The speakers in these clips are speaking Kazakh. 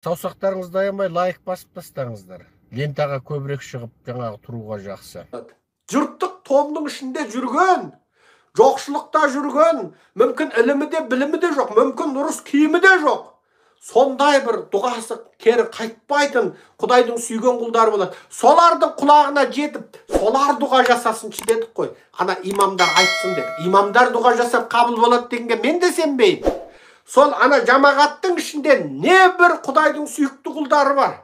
Саусақтарыңызды аямай лайк басып тастаңыздар. Лентаға көбірек шығып жаңағы тұруға жақсы. Жұрттық томның ішінде жүрген, жоқшылықта жүрген, мүмкін ілімі де білімі де жоқ, мүмкін ұрыс киімі де жоқ. Сондай бір дұғасы кері қайтпайтын Құдайдың сүйген құлдары болады. Солардың құлағына жетіп, солар дұға жасасыншы дедік қой. Ана имамдар айтсын дедік. Имамдар дұға жасап қабыл болады дегенге мен де сенбеймін. Сол ана жамағаттың ішінде не бір Құдайдың сүйікті құлдары бар.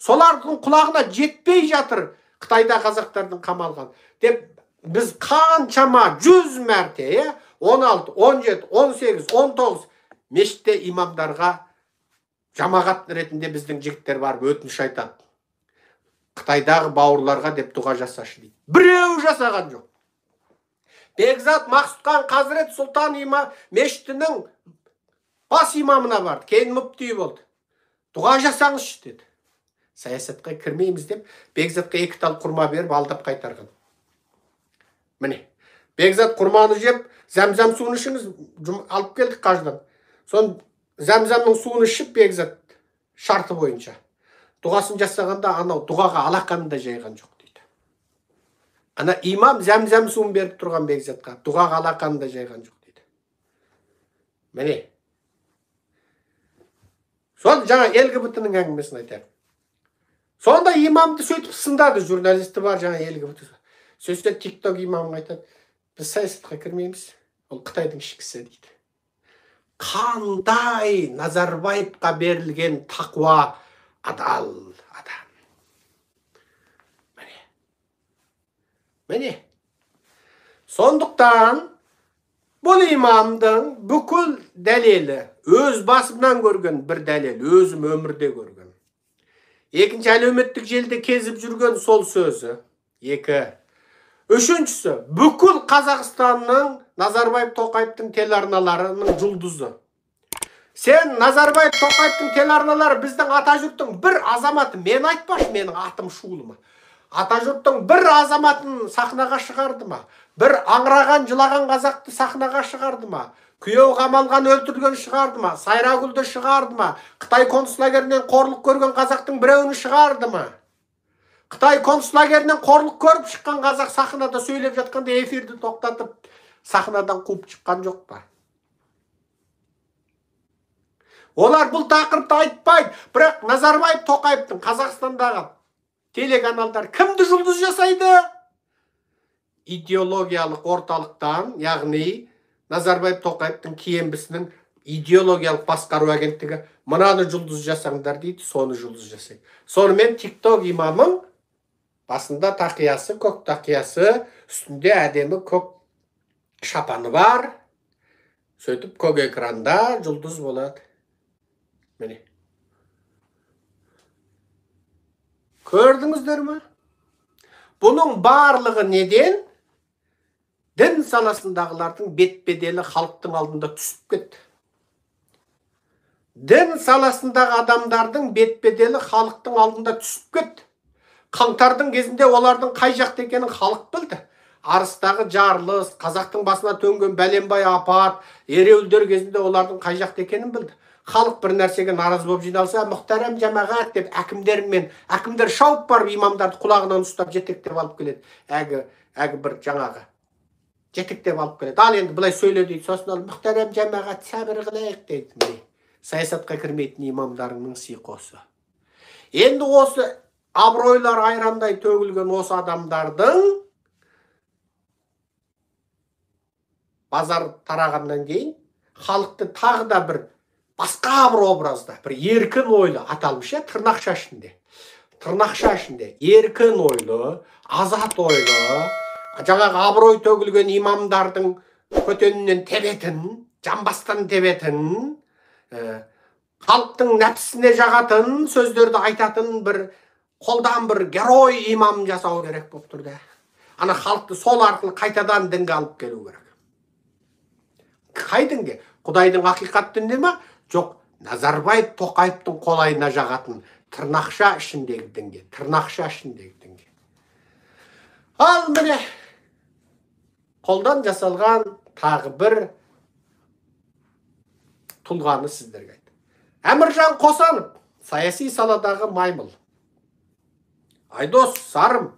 Солардың құлағына жетпей жатыр Қытайда қазақтардың қамалған деп біз қаншама 100 мәрте, 16, 17, 18, 19 мешітте имамдарға жамағат ретінде біздің жігіттер барып өтініш айтады. Қытайдағы бауырларға деп дұға жасашы дейді. Біреу жасаған жоқ. Бекзат Мақсұтхан Қазірет Сұлтан мешітінің бас имамына барды, кейін мүфти болды. Дұға жасаңызшы деді. Саясатқа кірмейміз деп Бекзатқа 2 тал құрма беріп алдап қайтарған. Міне, Бекзат құрманы жеп, зәмзәм суын ішіңіз, алып келдік қажыдан. Сон зәмзәмнің суын ішіп Бекзат шарты бойынша дұғасын жасағанда анау дұғаға алақанын да жайған жоқ дейді. Ана имам зәмзәм суын беріп тұрған Бекзатқа, дұғаға алақанын да жайған жоқ дейді. Міне. Сол жаңа ЛГБТ-ның әңгімесін айтайық. Сонда имамды сөйтіп сындады, журналисті бар жаңа ЛГБТ. Сөйтсе TikTok имамы айтады, біз саясатқа кірмейміз, ол Қытайдың ішкісі дейді. Қандай Назарбаевқа берілген тақуа адал адам. Міне. Міне. Сондықтан бұл имамдың бүкіл дәлелі, өз басымнан көрген бір дәлел, өзім өмірде көрген. Екінші, әлеуметтік желіде кезіп жүрген сол сөзі. Екі. Үшіншісі, бүкіл Қазақстанның Назарбаев Тоқаевтың телеарналарының жұлдызы. Сен Назарбаев Тоқаевтың телеарналары біздің атажұрттың бір азаматы, мен айтпашы, менің атым шулы ма? Атажұрттың бір азаматын сахнаға шығарды ма? Бір аңыраған, жылаған қазақты сахнаға шығарды ма? Күйеу қамалған, өлтірілген шығарды ма? Сайрагүлді шығарды ма? Қытай концлагерінен қорлық көрген қазақтың біреуін шығарды ма? Қытай концлагерінен қорлық көріп шыққан қазақ сахнада сөйлеп жатқанда эфирді тоқтатып, сахнадан қуып шыққан жоқ па? Олар бұл тақырыпты айтпайды, бірақ Назарбаев Тоқаевтың Қазақстандағы телеканалдар кімді жұлдыз жасайды? Идеологиялық орталықтан, яғни Назарбаев Тоқаевтың киембісінің идеологиялық басқару агенттігі мынаны жұлдыз жасаңдар дейді, соны жұлдыз жасайды. Сонымен TikTok имамың басында тақиясы, көк тақиясы, үстінде әдемі көк шапаны бар. Сөйтіп көк экранда жұлдыз болады. Міне. Көрдіңіздер ме? Бұның барлығы неден? Дін саласындағылардың бет-беделі халықтың алдында түсіп кетті. Дін саласындағы адамдардың бет-беделі халықтың алдында түсіп кетті. Қаңтардың кезінде олардың қай жақта екенін халық білді. Арыстағы жарылыс, қазақтың басына төнген бәленбай апат, ереуілдер кезінде олардың қай жақта екенін білді. Халық бір нәрсеге наразы болып жиналса, мұхтарам жамағат деп әкімдермен, әкімдер шауып барып имамдарды құлағынан ұстап жетектеп алып келеді. Әгі бір жаңағы жетектеп алып келеді. Ал енді былай сөйле дейді, сосын ал мұхтарам жамағат сабыр қылайық дейді. Міне, саясатқа кірмейтін имамдарының сиқосы. Енді осы абыройлар айрандай төгілген осы адамдардың базар тарағаннан кейін халықты тағы да бір басқа бір образда, бір еркін ойлы аталмыш, тырнақша ішінде. Тырнақша ішінде еркін ойлы, азат ойлы, жаңағы абырой төгілген имамдардың көтенінен тебетін, жамбастан тебетін, халықтың нәпсісіне жағатын сөздерді айтатын бір қолдан бір герой имам жасау керек болып тұр да. Ана халықты сол арқылы қайтадан дінге алып келу керек. Қай дінге? Құдайдың ақиқат дініне ма? Жоқ, Назарбаев Тоқаевтың қолайына жағатын тырнақша ішіндегі дінге, тырнақша ішіндегі дінге. Ал міне қолдан жасалған тағы бір тұлғаны сіздерге айттым. Әміржан Қосанов, саяси саладағы маймыл. Айдос Сарым,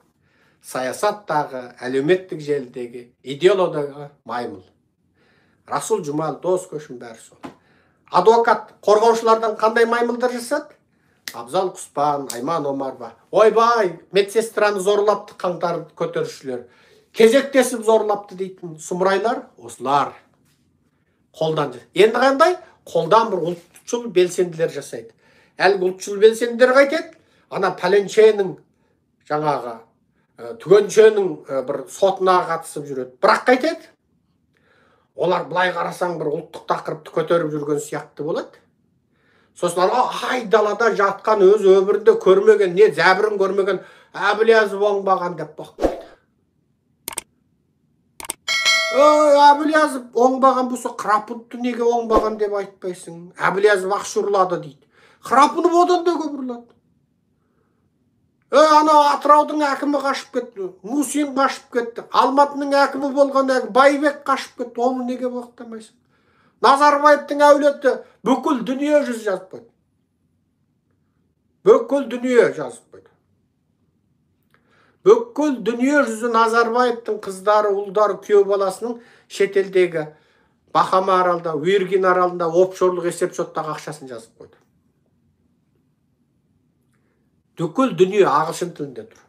саясаттағы, әлеуметтік желідегі, идеологиядағы маймыл. Расул Жұмал, Дос Көшім, бәрі сол. Адвокат, қорғаушылардан қандай маймылдар жасады? Абзал Құспан, Айман Омарова. Ойбай, медсестраны зорлапты қаңтар көтерушілер. Кезектесіп зорлапты дейтін сұмырайлар осылар. Қолдан. Енді қандай? Қолдан бір ұлтшыл белсенділер жасайды. Әлгі ұлтшыл белсенділер қайтеді? Ана пәленшенің жаңағы түгеншенің бір сотына қатысып жүреді. Бірақ қайтеді? Олар былай қарасаң бір ұлттық тақырыпты көтеріп жүрген сияқты болады. Сосын айдалада жатқан, өз өмірінде көрмеген, не зәбірін көрмеген Әбілязов оңбаған деп боқтайды. Ой, Әбілязов оңбаған болса, Храпуновты неге оңбаған деп айтпайсың? Әбілязов ақша ұрлады дейді. Храпунов одан да көп ұрлады. Ана Атыраудың әкімі қашып кетті, Мусин қашып кетті, Алматының әкімі болған Байбек қашып кетті, оны неге боқтамайсың? Назарбаевтың әулеті бүкіл дүние жүзі жазып қойды. Бүкіл дүние жазып қойды. Бүкіл дүние жүзі Назарбаевтың қыздары, ұлдары, күйеу баласының шетелдегі Бахама аралында, Виргин аралында офшорлық есеп шоттағы ақшасын жазып қойды. Бүкіл дүние ағылшын тілінде тұр.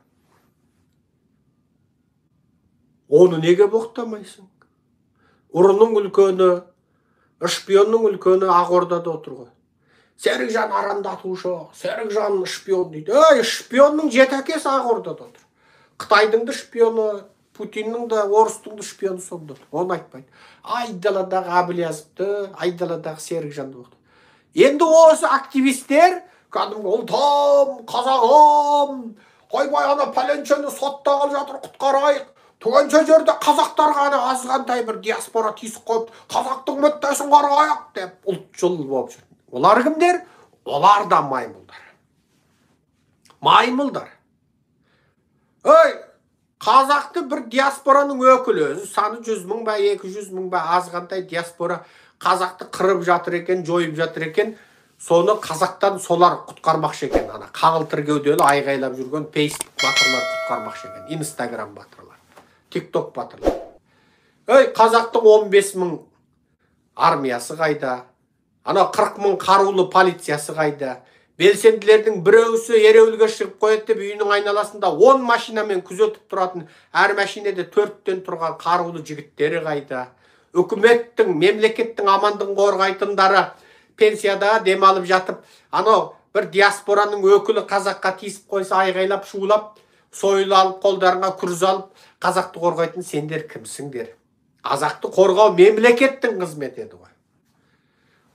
Оны неге боқтамайсың? Ұрының үлкені, шпионның үлкені Ақордада отыр ғой. Серікжан арандатушы, Серікжан шпион дейді. Ей, шпионның жеті әкесі Ақордада отыр. Қытайдың да шпионы, Путиннің да, орыстың да шпионы сонда отыр. Оны айтпайды. Айдаладағы Әбілязовты, айдаладағы Серікжанды боқтайды. Енді осы активистер кәдімгі ұлтым, қазағым, ойбай ана пәленшені соттағалы жатыр, құтқарайық. Түгенше жерде қазақтарға ана азғантай бір диаспора тиісіп қойып, қазақтың мүддесін қорғайық деп ұлтшыл болып жүр. Олар кімдер? Олар да маймылдар. Маймылдар. Ой, қазақты бір диаспораның өкілі, өзі саны 100 мың ба, 200 мың ба, азғантай диаспора қазақты қырып жатыр екен, жойып жатыр екен. Соны қазақтан солар құтқармақшы екен. Ана қаңылтыр кеуделі айғайлап жүрген Фейсбук батырлар құтқармақшы екен, Инстаграм батырлар, Тикток батырлар. Ей, қазақтың 15 мың армиясы қайда? Ана 40 мың қарулы полициясы қайда? Белсенділердің біреусі ереуілге шығып қояды деп үйінің айналасында 10 машинамен күзетіп тұратын, әр машинеде 4-тен тұрған қарулы жігіттері қайда? Үкіметтің, мемлекеттің амандығын қорғайтындары пенсияда демалып жатып, анау бір диаспораның өкілі қазаққа тиісіп қойса айғайлап, шулап, сойыл алып, қолдарыңа күріз алып, қазақты қорғайтын сендер кімсіңдер? Қазақты қорғау мемлекеттің қызметі еді ғой.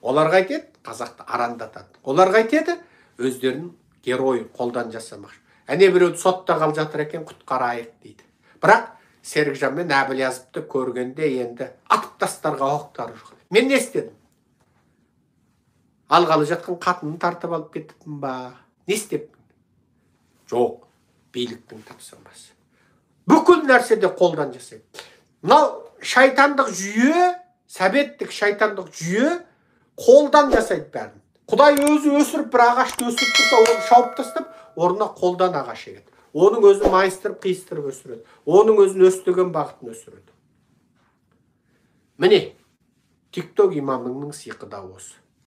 Олар қайтеді? Қазақты арандатады. Олар қайтеді? Өздерін герой қолдан жасамақшы. Әне біреуді соттағалы жатыр екен, құтқарайық дейді. Бірақ Серікжан мен Әбілязовты көргенде енді атып тастарға оқтары жоқ. Мен не істедім? Алғалы жатқан қатынын тартып алып кетіппін ба? Не істеппін? Жоқ, биліктің тапсырмасы. Бүкіл нәрседе қолдан жасайды. Мынау шайтандық жүйе, советтік шайтандық жүйе қолдан жасайды бәрін. Құдай өзі өсіріп, бір ағашты өсіріп тұрса, оны шауып тастап, орнына қолдан ағаш егеді. Оның өзін майыстырып, қиыстырып өсіреді. Оның өзін өстіген бағытын өсіреді. Міне, TikTok имамының сиқы да осы.